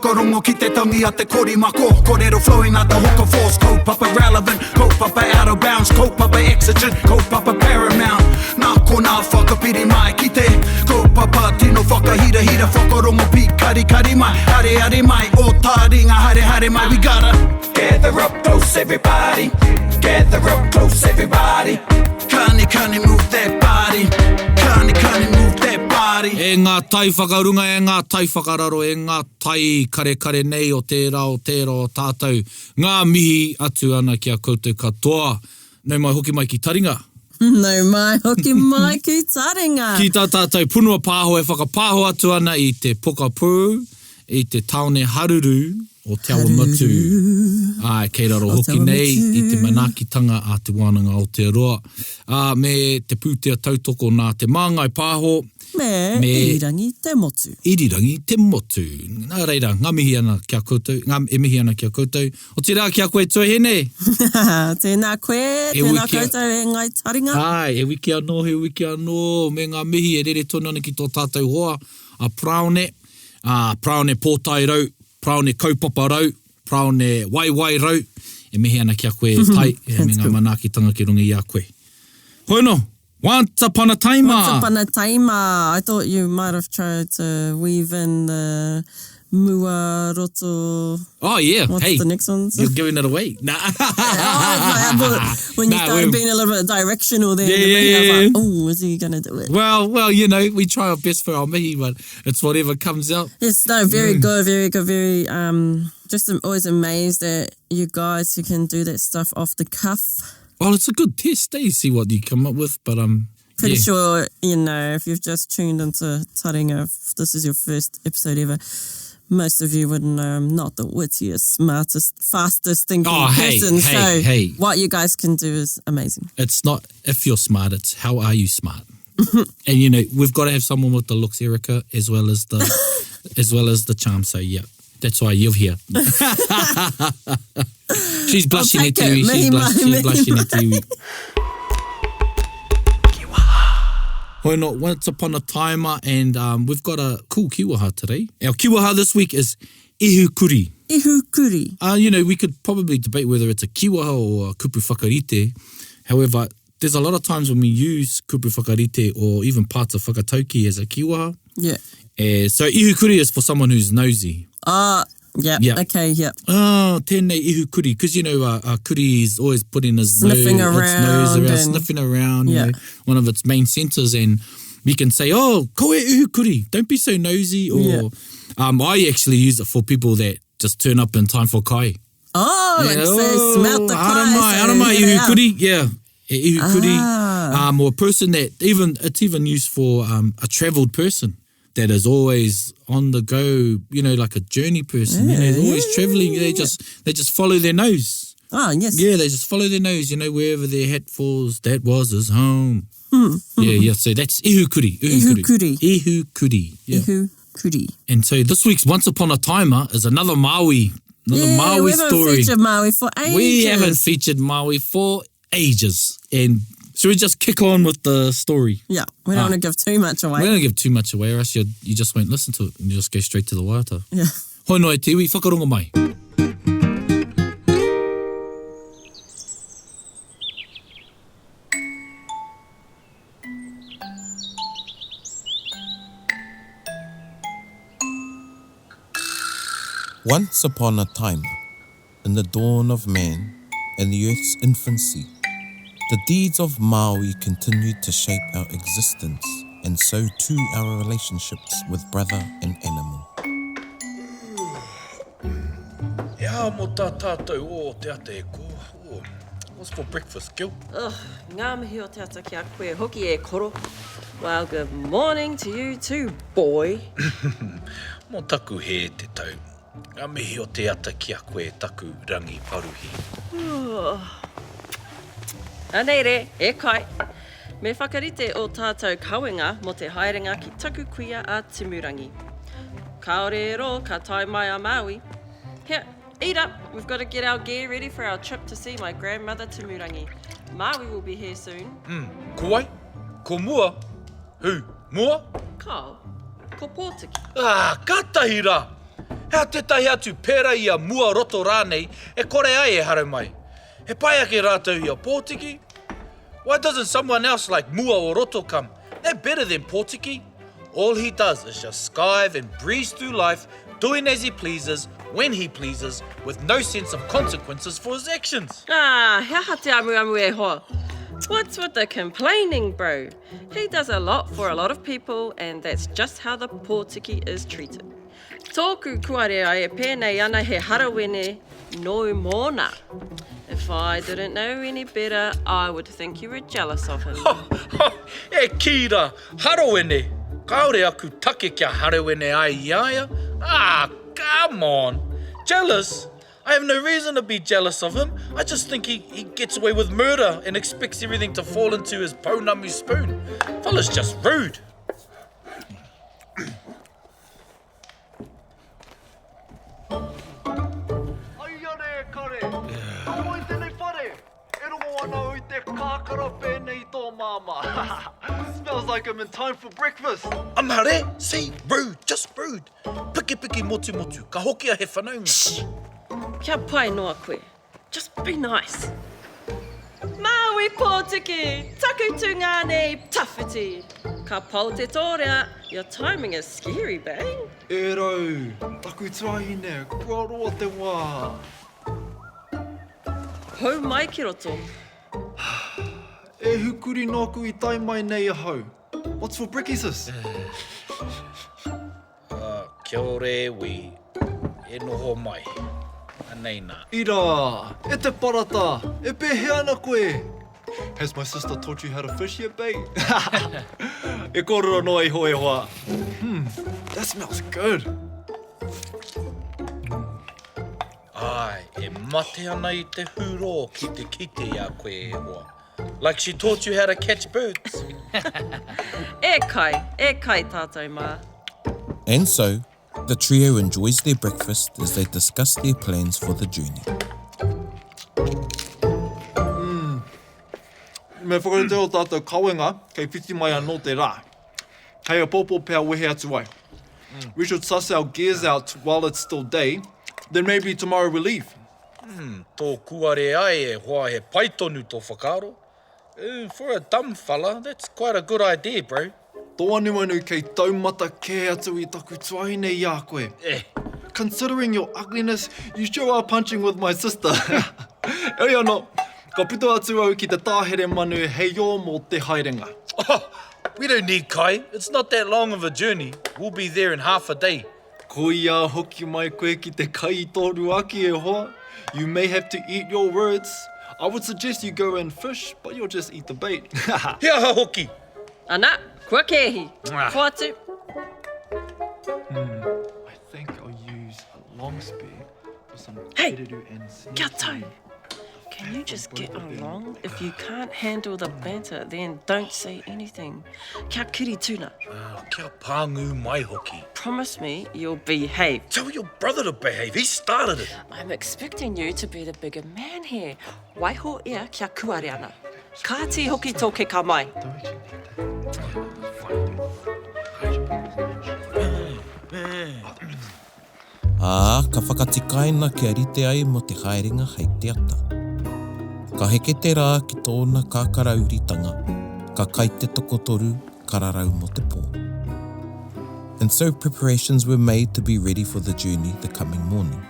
Whakarongo ki te tangi a te korimako Korero flowing like the hook of force Kaupapa relevant, kaupapa out of bounds Kaupapa exigent, kaupapa paramount Nā konā whakapiri mai ki te Kaupapa tino whakahirahira Whakarongo pīkarikari mai Areare mai, o tāringa haere haere mai We gotta gather up close everybody Gather up close everybody Kani kani move that body Kani kani move that body E ngā tai whakarunga, e ngā tai whakararo, e ngā tai karekare nei o tērā o tērā o tātou, ngā mihi atu ana ki a koutou katoa. Nau mai hoki mai ki taringa. Nau mai hoki mai ki taringa. Ki tā tātou punua pāho e whakapāho atu ana i te pokapū, i te tāone haruru o Te Awamutu. Āe, kei raro hoki nei i te manaakitanga a Te Wānanga Aotearoa, ā, me te pūtea tautoko nā Te Māngai Pāho, Me, me Irirangi Te Motu. Irirangi Te Motu. Nā reira, ngā mihi ana ki a koutou, ngā, e mihi ana ki a koutou. Otirā ki a koe Tuahine! Tēnā koe, tēnā koutou e Ngai Taringa. Āe, he wiki anō, he wiki anō, me ngā mihi e rere tonu ana ki tō tātou hoa, a Paraone, ā, Paraone Pōtaerau, Paraone Kaupaparau, Paraone Waiwairau, e mihi ana ki a koe e Tai, e me ngā manaakitanga ki runga i a koe. Hoi anō, once upon a time! Once upon a time, I thought you might have tried to weave in the mua roto. Oh yeah, What's hey, the next one? You're giving it away. Nah. oh, when you Nah, started we're- being a little bit directional there, Yeah, in the yeah, mihi, I was yeah, like, yeah. oh, is he going to do it? Well, well, you know, we try our best for our mihi, but it's whatever comes out. Yes, no, very Mm. good, very good, very, um, just am always amazed at you guys who can do that stuff off the cuff. Well, it's a good test, eh? See what you come up with, but um, Pretty yeah. sure, you know, if you've just tuned into Taringa, if this is your first episode ever, most of you wouldn't know I'm not the wittiest, smartest, fastest thinking Oh, hey, person. hey, so hey. what you guys can do is amazing. It's not if you're smart, it's how are you smart. and you know, we've got to have someone with the looks, Erica, as well as the as well as the charm. So yeah, that's why you're here. She's blushing take at you. it. She's, Mihi blush, mai, she's mihi blushing at you. Hoi no, once upon a timer, and um, we've got a cool kiwaha today. Our kiwaha this week is ihu kuri. Ihu kuri. Uh, you know, we could probably debate whether it's a kiwaha or a kupu whakarite. However, there's a lot of times when we use kupu whakarite or even parts of whakatauki as a kiwaha. Yeah. Uh, so ihu kuri is for someone who's nosy. Ah, yeah. Yeah. Okay, yeah. Oh, tēnei ihu kuri. Because, you know, uh, uh, kuri is always putting his Sniffing nose, its nose around around, and- sniffing around, Yeah. you know, one of its main centers. And we can say, oh, koe ihu kuri, don't be so nosy. Or Yeah. um, I actually use it for people that just turn up in time for kai. Oh, like Yeah, say, smelt the oh, kai. Haramai, so haramai, here they ihu are. kuri, yeah. E Ihu kuri. Ah. Um, or a person that even, it's even used for um, a traveled person that is always on the go, you know, like a journey person, you know, they're always traveling. They just, they just follow their nose. Oh, yes. Yeah, they just follow their nose, you know, wherever their hat falls, that was his home. Yeah, yeah. So that's ihu kuri. Ihu kuri. Ihu kuri. Yeah. Ihu kuri. And so this week's Once Upon a Timer is another Maui, another Yeah, Maui we haven't story. featured Maui for ages. We haven't featured Maui for ages. And should we just kick on with the story? Yeah, we don't Ah. want to give too much away. We don't give too much away or else you, you just won't listen to it and you just go straight to the waiata. Yeah. Hoi noa e te iwi, whakarongo mai. Once upon a time, in the dawn of man and the earth's infancy, the deeds of Maui continued to shape our existence and so too our relationships with brother and animal. He aha mō tā tātou o te ata e kō? Oh, what's for breakfast, Gil? Ugh, ngā mihi o te ata ki a koe hoki e koro. Well, good morning to you too, boy. Mō taku hē te tau. Ngā mihi o te ata ki a koe taku rangi paruhi. Anei re, e kai. Me whakarite ō tātou kawenga mō te haerenga ki taku kuia a Timurangi. Kāore e rō ka tae mai a Māui. Here, eat up, we've got to get our gear ready for our trip to see my grandmother Timurangi. Māui will be here soon. Mm, ko wai? Ko mua? Who? Mua? Kāo, ko Pōtiki. Ah, kātahi rā! He aha tētahi atu pērā i a Mua Roto rānei e kore ai e harau mai? He pai ake rātou i a Pōtiki? Why doesn't someone else like Mua or Roto come? They're better than Pōtiki. All he does is just skive and breeze through life, doing as he pleases, when he pleases, with no sense of consequences for his actions. Ah, he aha te amuamu e hoa? What's with the complaining, bro? He does a lot for a lot of people and that's just how the pōtiki is treated. Tōku kuare ai e pēnei ana he harawene nōu mōna. If I didn't know any better, I would think you were jealous of him. Ho, ho, e kī rā, harawene! Kāore aku take kia harawene ai i a ia. Ah, come on! Jealous? I have no reason to be jealous of him. I just think he, he gets away with murder and expects everything to fall into his pounamu spoon. Fella's just rude. Aiare e kare! Nō wai tēnei whare? E rongo ana au i te kākara pēnei i tō māmā. Smells like I'm in time for breakfast! I'm hare, see, rude, just rude. Pikipiki motumotu, ka hokia he whanaunga. Shh! Kia pai noa koe. Just be nice. Māui Pōtiki, taku tungāne tawhiti. Ka pau te tōrea, your timing is scary, bang. E rau, taku tuahine, kua roa te wā. Hou mai ki roto. E hukuri nōku i tae mai nei ahau. What's for brekkie sis? Kia ora e Wi, e noho mai. Anei nā. Ira, e te parata, e pēhea ana koe? Has my sister taught you how to fish yet, babe? e kōrero noa iho e hoa. Hmm, that smells good. Āe, e mate ana i te hurō ki te kite i a koe e hoa. Like she taught you how to catch birds. E kai, e kai tātou mā. And so, the trio enjoys their breakfast as they discuss their plans for the journey. Mm. Me whakarite o tātou kawenga kei whiti mai anō te rā. Hei āpōpō pea wehe atu ai. We should suss our gears out while it's still day, then maybe tomorrow we leave. Hmm, tō kuare ai e hoa he pai tonu tō whakaaro. For a dumb fella, that's quite a good idea, bro. Tō anuanu kei taumata kē atu i taku tuahine i a koe. Eh. Considering your ugliness, you sure are punching with my sister. Heoi anō, ka puta atu au ki te tāhere manu hei ō mō te haerenga. Oh, we don't need kai, it's not that long of a journey, we'll be there in half a day. Koia hoki mai koe ki te kai i tō ruaki e hoa. You may have to eat your words. I would suggest you go and fish, but you'll just eat the bait. He aha hoki! Ana, kua kēhi. Hoatu. Hmm, I think I'll use a long spear for some Hey, kereru and snake kia tau. meat. Can you just get along? If you can't handle the banter, then don't say anything. Kia kiri tuna. Oh, kia pāngū mai hoki. Promise me you'll behave. Tell your brother to behave, he started it. I'm expecting you to be the bigger man here. Waiho ia kia kuare ana. Kāti hoki tō keka mai. Ā, ka whakatikaina kia rite ai mō te haerenga hei te ata. Ka heke te rā ki tōna kākarauritanga, ka kai te tokotoru, ka rarau mō te pō. And so preparations were made to be ready for the journey the coming morning.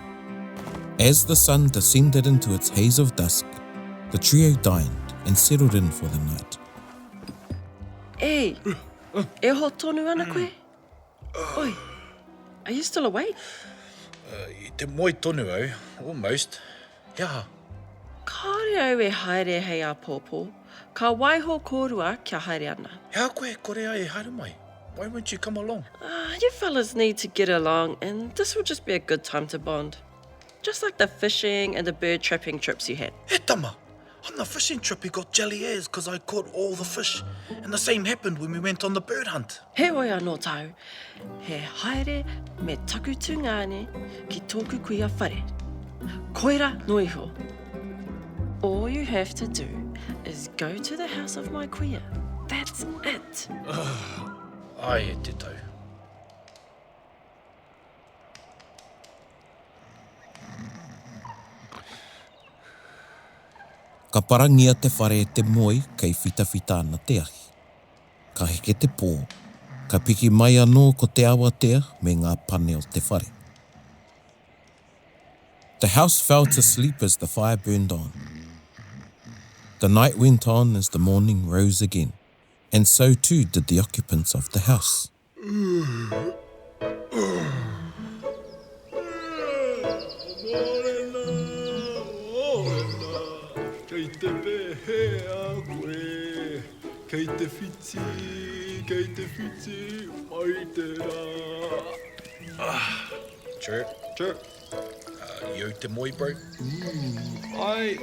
As the sun descended into its haze of dusk, the trio dined and settled in for the night. Ei, e oho tonu ana koe? Oi, are you still awake? I te moe tonu au, almost. He aha? Kāore au e haere hei āpōpō. Ka waiho kōrua kia haere ana. He aha koe e kore ai e haere mai? Why won't you come along? Ah, you fellas need to get along and this will just be a good time to bond. Just like the fishing and the bird trapping trips you had. E tama, On the fishing trip he got jelly ears cause I caught all the fish and the same happened when we went on the bird hunt. Heoi anō tāu, he haere me taku tungāne ki tōku kuia whare. Koira noa iho. All you have to do is go to the house of my kuia. That's it. Ai e te tau. Ka parangia te whare e te moe kei whitawhita ana te ahi. Ka heke te pō, ka piki mai anō ko te awatea me ngā pane o te whare. The house fell to sleep as the fire burned on. The night went on as the morning rose again, and so too did the occupants of the house. Mōrena, mōrena, kei te pēhea koe? Kei te whiti, kei te whiti mai te rā. Chirp. Chirp. I au te moe, bro. Ai,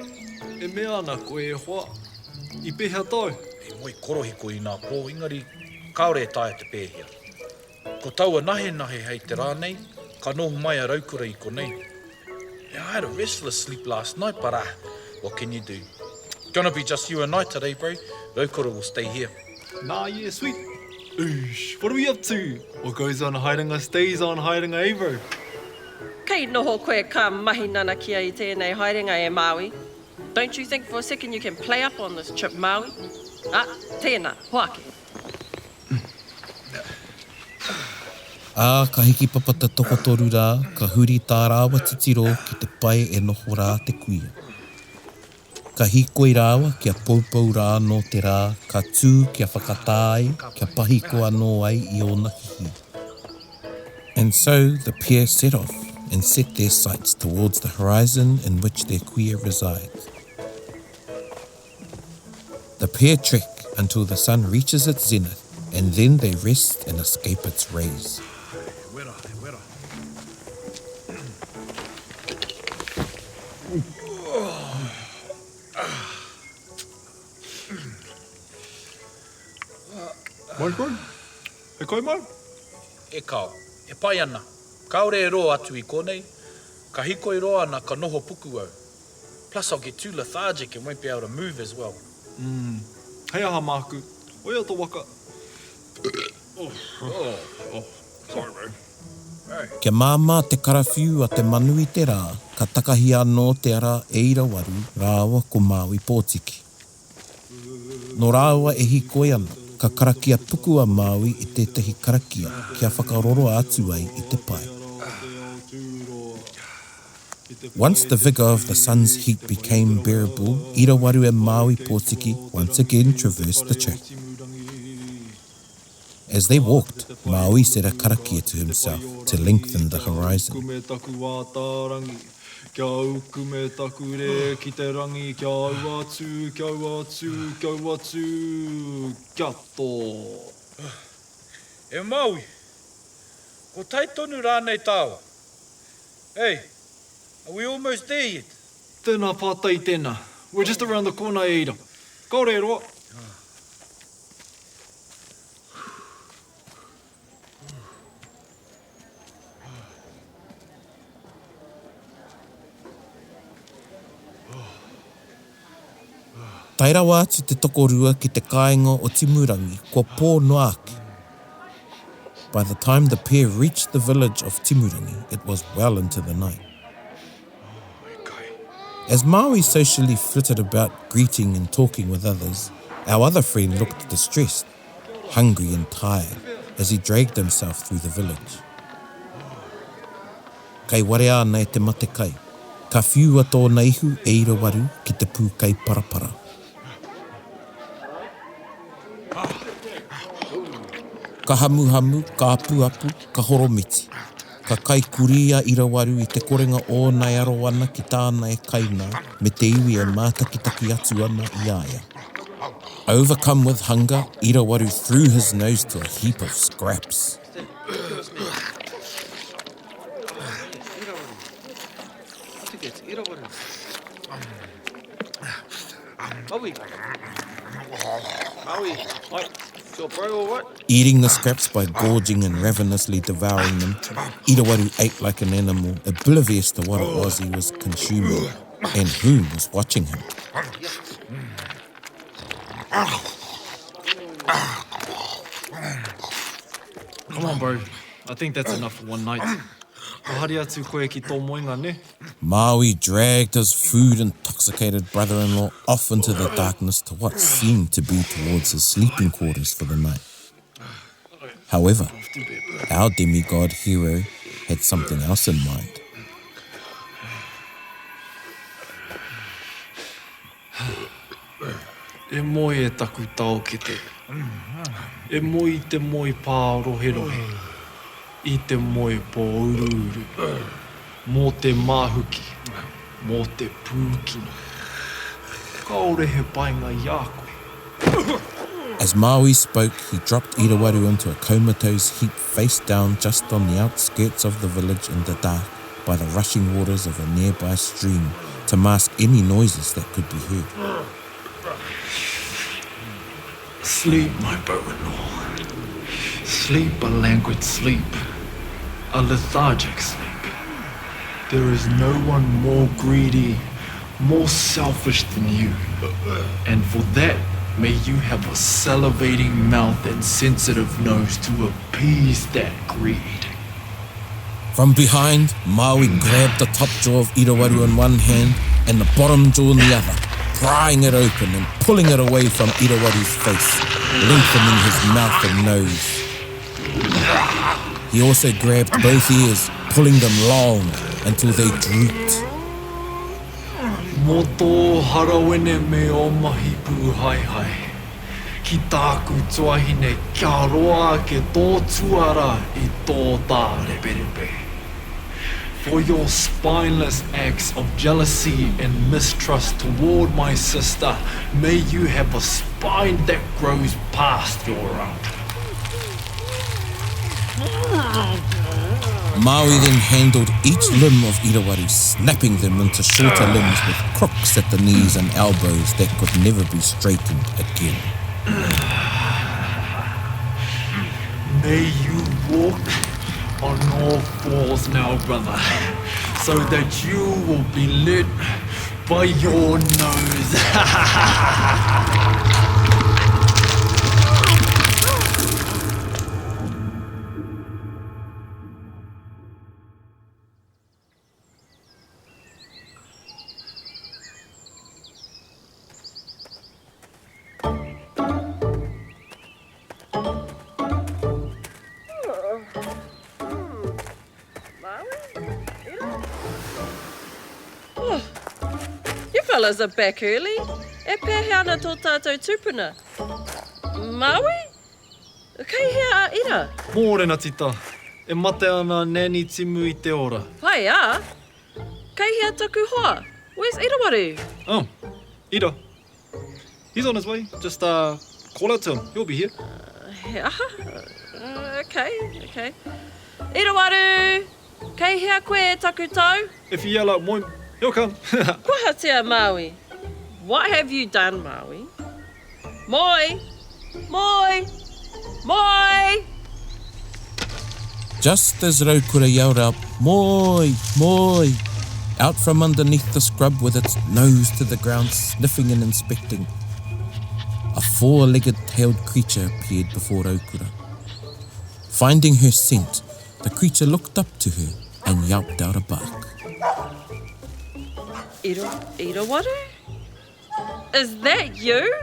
e mea ana koe e hoa. I pēhea tau? I moe korohiko i nā pō, engari kāore e taea te pēhea. Ko taua nahenahe hei te rā nei, ka noho mai a Raukura i konei. Yeah, I had a restless sleep last night, but ah, what can you do? Gonna be just you and I today, bro. Raukura will stay here. Nah, yeah, sweet. Oosh, what are we up to? What goes on haerenga stays on haerenga, eh, bro? Kei noho koe ka mahi nanakia i tēnei haerenga e Māui. Don't you think for a second you can play up on this trip, Māui? Ah, tēnā, hoake. Ā, ka hiki papa te tokotoru rā, ka huri tā rāua titiro ki te pae e noho rā te kuia. Ka hīkoi rāua kia poupou rā anō te rā, ka tū kia whakatā ai, kia pahiko anō ai i ōna hihi. And so the pair set off and set their sights towards the horizon in which their kuia resides. The pair trek until the sun reaches its zenith and then they rest and escape its rays. Mai koe? He kai mai? E kao, e pai ana. Kāore e roa atu i konei. Ka hikoi roa ana ka noho puku au. Plus I'll get too lethargic and won't be able to move as well. Umm. Hei aha māku. Oia to waka. Oh, oh, sorry bro. Kia māmā te karawhiu a te manu i te rā, ka takahi anō te ara e Irawaru rāua ko Māui Pōtiki. Nō rāua e hīkoi ana, ka karakia puku a Māui i tētahi karakia kia whakaroroa atu ai i te pae. Once the vigour of the sun's heat became bearable, Irawaru and Māui Pōtiki once again traversed the track. As they walked, Māui said a karakia to himself to lengthen the horizon. E Māui, ko tae tonu rānei tāua? Hey, are we almost there yet? Tēnā pātai tēnā. We're just around the corner e ira. Kāore e roa. Tae rawa atu te tokorua ki te kāinga o Timurangi, kua pō noa ake. By the time the pair reached the village of Timurangi, it was well into the night. As Maui socially flitted about greeting and talking with others, our other friend looked distressed, hungry and tired, as he dragged himself through the village. Kai warea ana e te mate kai. Ka whiua tōna ihu e Irawaru ki te pūkai parapara. Ka hamuhamu, ka apuapu, ka horomiti. Ka kai kurī a Irawaru i te korenga ōna e aro ana ki tāna e kai nā me te iwi e mātakitaki atu ana i a ia. Overcome with hunger, Irawaru threw his nose to a heap of scraps. Eating the scraps by gorging and ravenously devouring them, Irawaru ate like an animal, oblivious to what it was he was consuming and who was watching him. Come on, bro. I think that's enough for one night. Ka hari atu koe ki tō moenga, nē? Māui dragged his food-intoxicated brother-in-law off into the darkness to what seemed to be towards his sleeping quarters for the night. However, our demigod hero had something else in mind. E moe e taku taokete. E moe i te moe pāroherohe, i te moe pōuruuru. Mō te māhuki, mō te pūkino. Kāore he painga i a koe. As Maui spoke, he dropped Irawaru into a comatose heap face down just on the outskirts of the village in the dark by the rushing waters of a nearby stream to mask any noises that could be heard. Sleep, my beau-in-law. Sleep a languid sleep, a lethargic sleep. There is no one more greedy, more selfish than you. And for that, may you have a salivating mouth and sensitive nose to appease that greed. From behind, Maui grabbed the top jaw of Irawaru in one hand and the bottom jaw in the other, prying it open and pulling it away from Irawaru's face, lengthening his mouth and nose. He also grabbed both ears, pulling them long until they drooped. Mō tō harawene me ō mahi pūhaehae, ki tāku tuahine kia roa ake tō tuara i tō tāreperepe. For your spineless acts of jealousy and mistrust toward my sister, may you have a spine that grows past your rump. Maui then handled each limb of Irawaru, snapping them into shorter limbs with crooks at the knees and elbows that could never be straightened again. May you walk on all fours now, brother, so that you will be led by your nose. Oh, you fellas are back early. E pēhea ana tō tātou tupuna? Maui? Kei hea a Ira? Mōrena Tita. E mate ana a Nanny Timu i te ora. Pai a? Kei hea taku hoa? Where's Irawaru? Oh, Ira. He's on his way. Just uh, call out to him. He'll be here. Uh, he aha? Uh, okay, okay. Irawaru! Kei hea koe e taku tau? If you yell out moi, he'll come. Kua ahatia, Maui? What have you done, Maui? Moi! Moi! Moi! Just as Raukura yelled out, Moi! Moi! Out from underneath the scrub with its nose to the ground, sniffing and inspecting, a four-legged tailed creature appeared before Raukura. Finding her scent, the creature looked up to her and yelped out a bark. Ira, Irawaru? Is that you?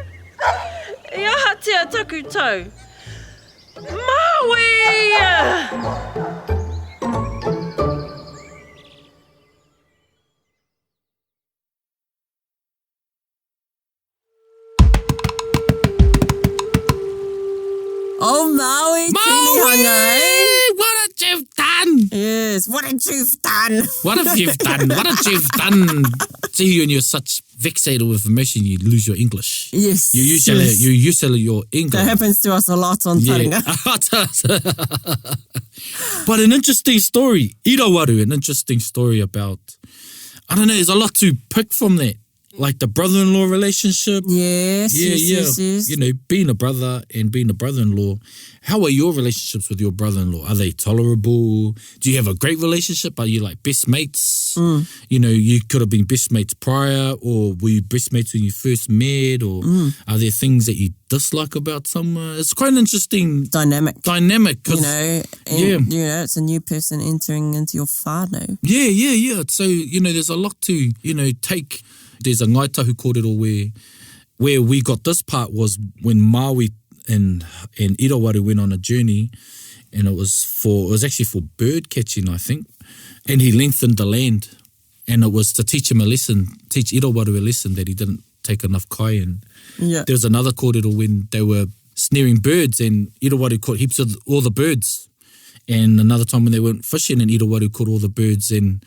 I ahatia taku tau? Maui! Oh, Maui, Maui! Eh? What have you done? Yes, what have you done? What have you done? What have you done? See you and you're such vexated with emotion, you lose your English. Yes. You usually yes. you usually your English. That happens to us a lot on Yeah. Taringa. but an interesting story. Irawaru, an interesting story about I don't know, there's a lot to pick from that. Like the brother-in-law relationship. Yes, yes, yes, yes. You know, being a brother and being a brother-in-law. How are your relationships with your brother-in-law? Are they tolerable? Do you have a great relationship? Are you like best mates? Mm. You know, you could have been best mates prior, or were you best mates when you first met? Or Mm. are there things that you dislike about someone? It's quite an interesting Dynamic. dynamic. 'cause- You know, and, Yeah. you know, it's a new person entering into your whānau. Yeah, yeah, yeah. So, you know, there's a lot to, you know, take. There's a Ngāi Tahu kōrero where, where we got this part was when Maui and and Irawaru went on a journey and it was for it was actually for bird catching, I think. And he lengthened the land and it was to teach him a lesson, teach Irawaru a lesson that he didn't take enough kai and Yeah. there was another kōrero when they were snaring birds and Irawaru caught heaps of all the birds. And another time when they went fishing and Irawaru caught all the birds and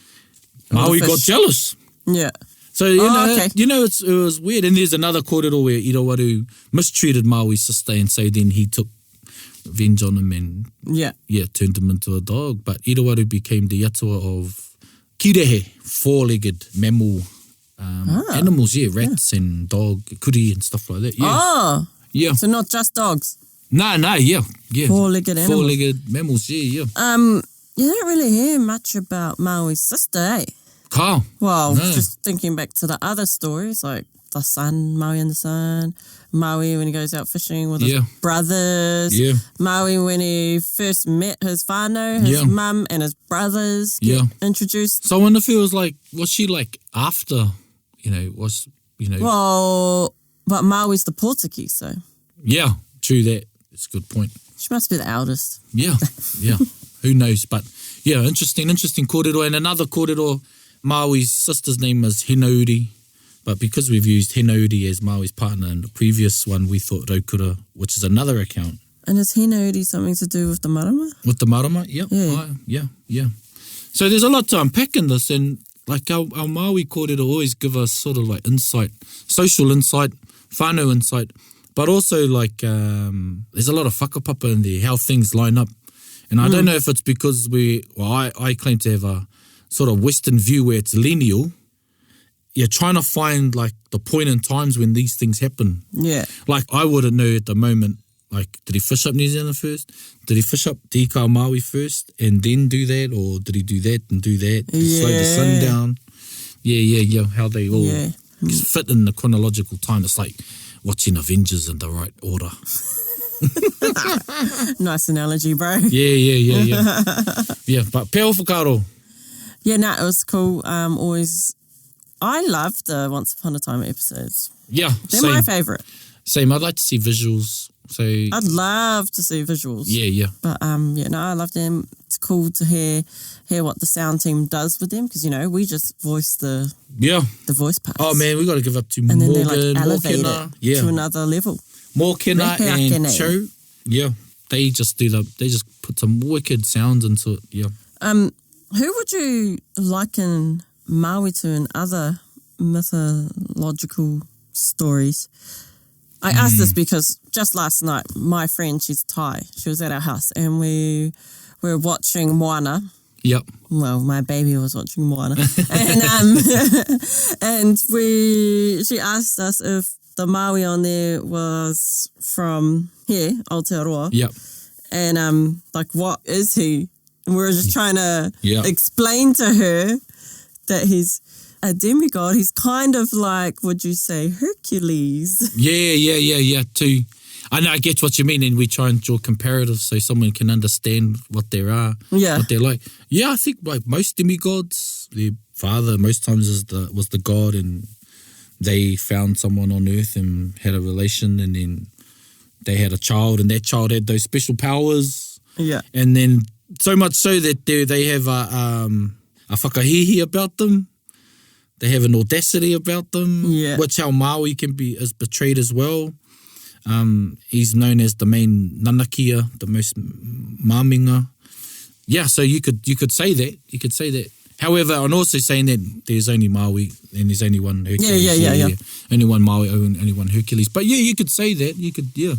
All the Maui got fish. jealous. Yeah. So you Oh, know, okay. you know, it's, it was weird. And there's another kōrero where Irawaru mistreated Maui's sister, and so then he took revenge on him and Yeah. yeah, turned him into a dog. But Irawaru became the atua of kirehe, four-legged mammal um, animals. Yeah, rats and dog, kuri and stuff like that. Yeah, Ah. Oh, yeah. so not just dogs. No, no, yeah, yeah. Four-legged animals. Four-legged mammals. Yeah, yeah. You don't really hear much about Maui's sister, eh? Carl. Well, No. just thinking back to the other stories, like the sun, Maui and the sun, Maui when he goes out fishing with Yeah. his brothers, Yeah. Maui when he first met his whānau, his Yeah. mum and his brothers get Yeah. introduced. So I wonder if it was like, was she like after, you know, was, you know, Well, but Maui's the Portuguese, so yeah, true that. It's a good point. she must be the eldest. Yeah, yeah. Who knows? But yeah, interesting, interesting kōrero. And another kōrero, Maui's sister's name is Hinauri. But because we've used Hinauri as Maui's partner in the previous one, we thought Raukura, which is another account. And is Hinauri something to do with the marama? With the marama, yeah, Yeah. aye, yeah, yeah. So there's a lot to unpack in this, and like our, our Maui kōrero always give us sort of like insight, social insight, whānau insight, but also like um, there's a lot of whakapapa in there, how things line up. And I don't know if it's because we, well, I, I claim to have a sort of Western view where it's lineal. You're trying to find like the point in times when these things happen. Yeah. Like I wouldn't know at the moment. Like, did he fish up New Zealand first? Did he fish up Te Ika o Maui first and then do that, or did he do that and do that? Did he slow the sun Yeah. down? Yeah, yeah, yeah. How they all Yeah. fit in the chronological time. It's like watching Avengers in the right order. Nice analogy, bro. Yeah, yeah, yeah, yeah. yeah, but peo whakaaro. Yeah, no, it was cool. Um, always, I love the Once Upon a Time episodes. Yeah, They're same. my favorite. Same. I'd like to see visuals. So I'd love to see visuals. yeah, yeah. But um, yeah, no, I love them. It's cool to hear hear what the sound team does with them because you know we just voice the Yeah. the voice parts. Oh man, we got to give up to and then Morgan, they like elevate Morkina. it Yeah. to another level. Morkina and Repeakene. Cho. Yeah. They just do the they just put some wicked sounds into it. Yeah. Who would you liken Maui to in other mythological stories? I asked Hmm. this because just last night, my friend, she's Thai, she was at our house and we were watching Moana. Yep. Well, my baby was watching Moana, and um, and we she asked us if the Maui on there was from here, Aotearoa, Yep. and um, like what is he? And we were just trying to Yeah. explain to her that he's a demigod. He's kind of like, would you say, Hercules? Yeah, yeah, yeah, yeah. Too. I know I get what you mean, and we try and draw comparatives so someone can understand what they are, Yeah. what they're like. Yeah, I think like most demigods, their father most times is the was the god, and they found someone on earth and had a relation, and then they had a child, and that child had those special powers. Yeah. And then so much so that they they have a um a whakahihi about them. They have an audacity about them, Yeah. which how Maui can be is betrayed as well. Um, he's known as the main nanakia, the most maminga. Yeah, so you could you could say that you could say that. However, I'm also saying that there's only Maui and there's only one Hercules. yeah, yeah, yeah. Only one Maui, only only one Hercules. But yeah, you could say that. You could, yeah.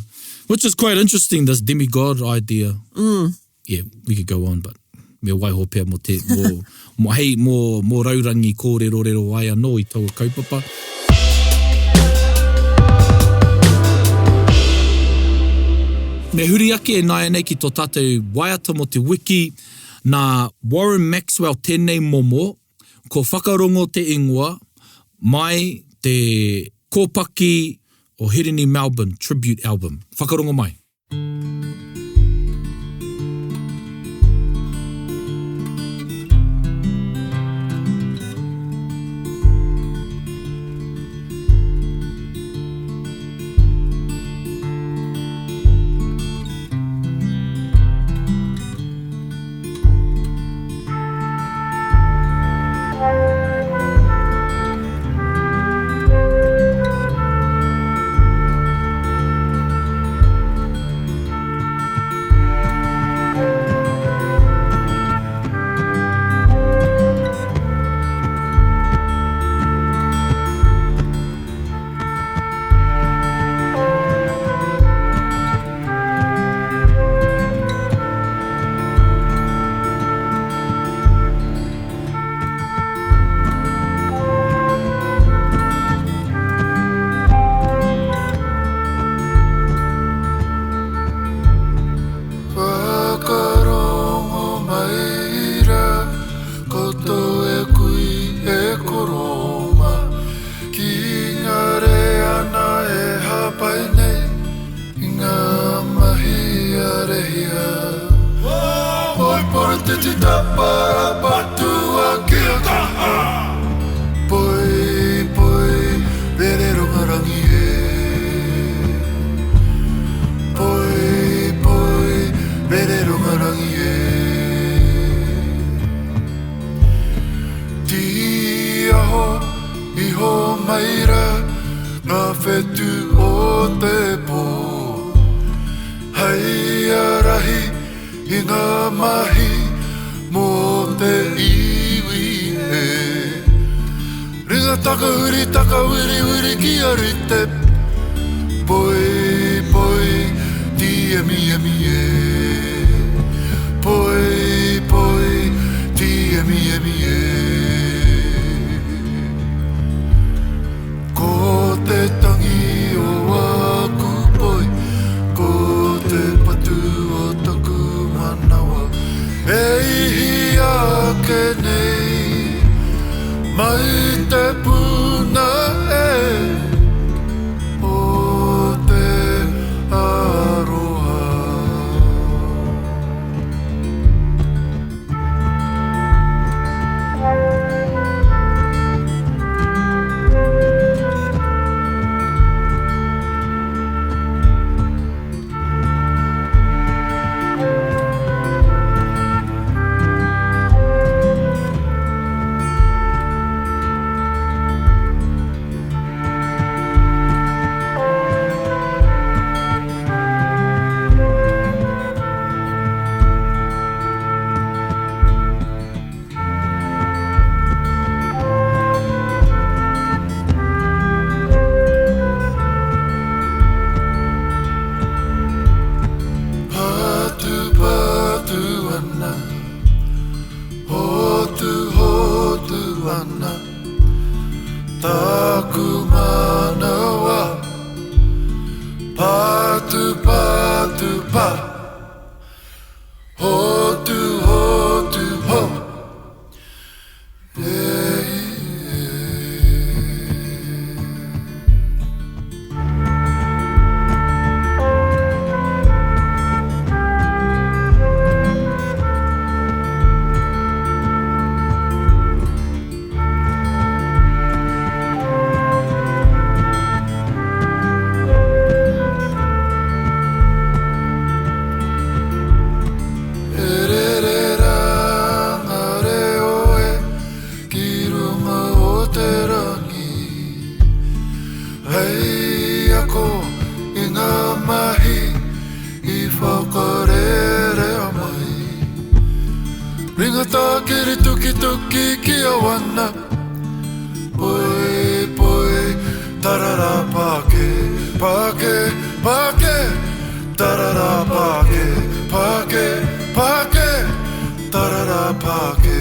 Which is quite interesting, this demigod idea. Mm. Yeah, we could go on, but me waiho pea mō te, mō, mō, hei, mō, mō raurangi kōrero rero ai anō i taua kaupapa. Me huri ake ināianei ki tō tātou waiata mō te wiki, nā Warren Maxwell tēnei momo, ko Whakarongo te ingoa, mai te kōpaki o Hirini Melbourne Tribute Album. Whakarongo mai. Whakarongo mai rā koutou e kui e koro mā Ki ngā reanga e hāpai nei i ngā mahi a Rehia. Poi porotiti tapara patua kia kaha Poi, poi, rere runga rangi e Poi, poi, rere runga rangi e Tīaho iho mai rā ngā whetū o te pō Hei ārahi i ngā mahi mō te iwi e. Ringa takahuri takawiriwiri kia rite Poi, poi, tīemiemi e Poi, poi, tīemiemi e Ko te tangi o aku poi, ko te patu o taku manawa E ihi ake nei, mai te puna e O te aroha. Patupatu ana, hotuhotu ana, taku manawa. Patupatu pa, hotuhotu ho. E rere rā ngā reo e ki runga o te rangi Hei ako i ngā mahi i whakarerea mai Ringa tākiri tukituki ki a wana Poi, poi, tarara pāke, pāke, pāke Tarara pāke, pāke, pāke Tarara pāke.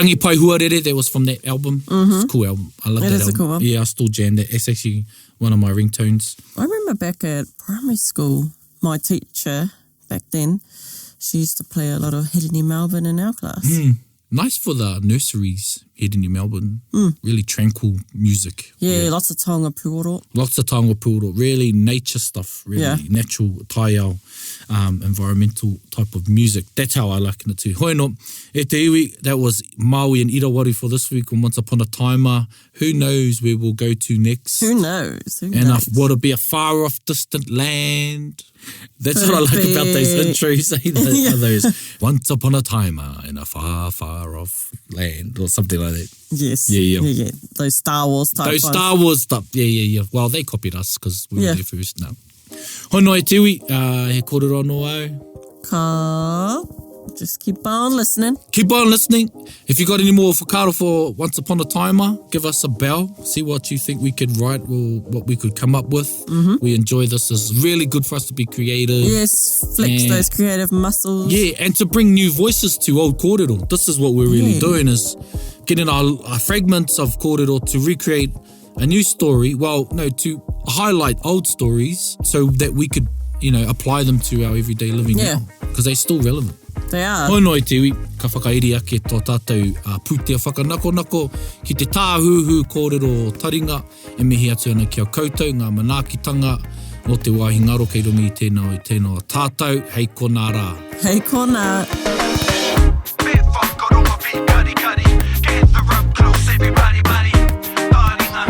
Rangi Pai Huarere, that was from that album. Mm -hmm. It's a cool album. I love It that is a album. cool one. Yeah, I still jam that. It's actually one of my ringtones. I remember back at primary school, my teacher back then, she used to play a lot of Hirini Melbourne in our class. Mm. Nice for the nurseries here in New Melbourne. Really tranquil music. Mm. Yeah, lots of taonga puoro. Lots of taonga puoro, really nature stuff, really Yeah. natural taiao, um, environmental type of music. That's how I liken it to. Hoi no, e te iwi, that was Maui and Irawari for this week on Once Upon a Timer. Who knows where we'll go to next. Who knows? Who And knows? if, would it be a far off distant land? That's what I like about those Could it be- intros. Eh? The- Yeah. Those once upon a timer in a far, far off land or something like that. Yes. Yeah, yeah. Yeah, yeah. Those Star Wars type Those ones. Star Wars stuff. Yeah, yeah, yeah. Well, they copied us because we Yeah. were there first now. Honoi te iwi, uh, he kōrero anō au. Ka. Just keep on listening. Keep on listening. If you got any more whakaaro for Once Upon a Timer, give us a bell. See what you think we could write or what we could come up with. Mm-hmm. We enjoy this. It's really good for us to be creative. Yes, flex Yeah. those creative muscles. Yeah, and to bring new voices to old kōrero. This is what we're really Yeah. doing is getting our, our fragments of kōrero to recreate a new story. Well, no, to highlight old stories so that we could, you know, apply them to our everyday living Yeah. now. Because they're still relevant. They are. Honoi te iwi, ka whakairi ake tō tātou uh, pūtea whakanakonako ki te tāhuhu kōrero o taringa e mihi atu ana ki a koutou ngā manaakitanga o te wāhi ngaro kei runga i tēnā i tēnā o tātou hei konā rā. Hei konā. Bit whakarongo, bit kari kari. Gather up close, everybody, buddy. Taringa,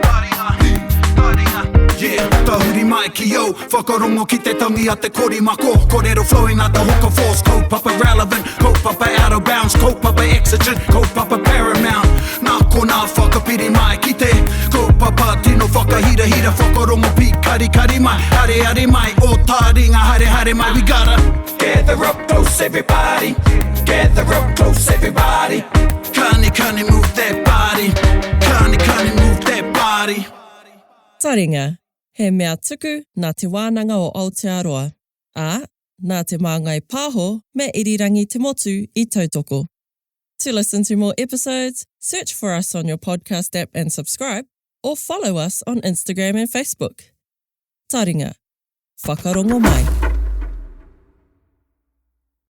taringa, taringa. Yeah, tahuri mai ki au Whakarongo ki te tangi a te kori mako Kōrero flowing like the hook of force Kaupapa relevant, kaupapa out of bounds Kaupapa exigent, kaupapa paramount Nā konā whakapiri mai ki te Kaupapa tino whakahira hira Whakarongo pi kari kari mai Hare hare mai, o taringa hare hare mai We gotta gather up close everybody Gather up close everybody Kani kani move that body Kani kani move that body Taringa, he mea tuku nā Te Wānanga o Aotearoa, ā, nā Te Māngai Pāho me Irirangi Te Motu i tautoko. To listen to more episodes, search for us on your podcast app and subscribe, or follow us on Instagram and Facebook. Taringa, whakarongo mai.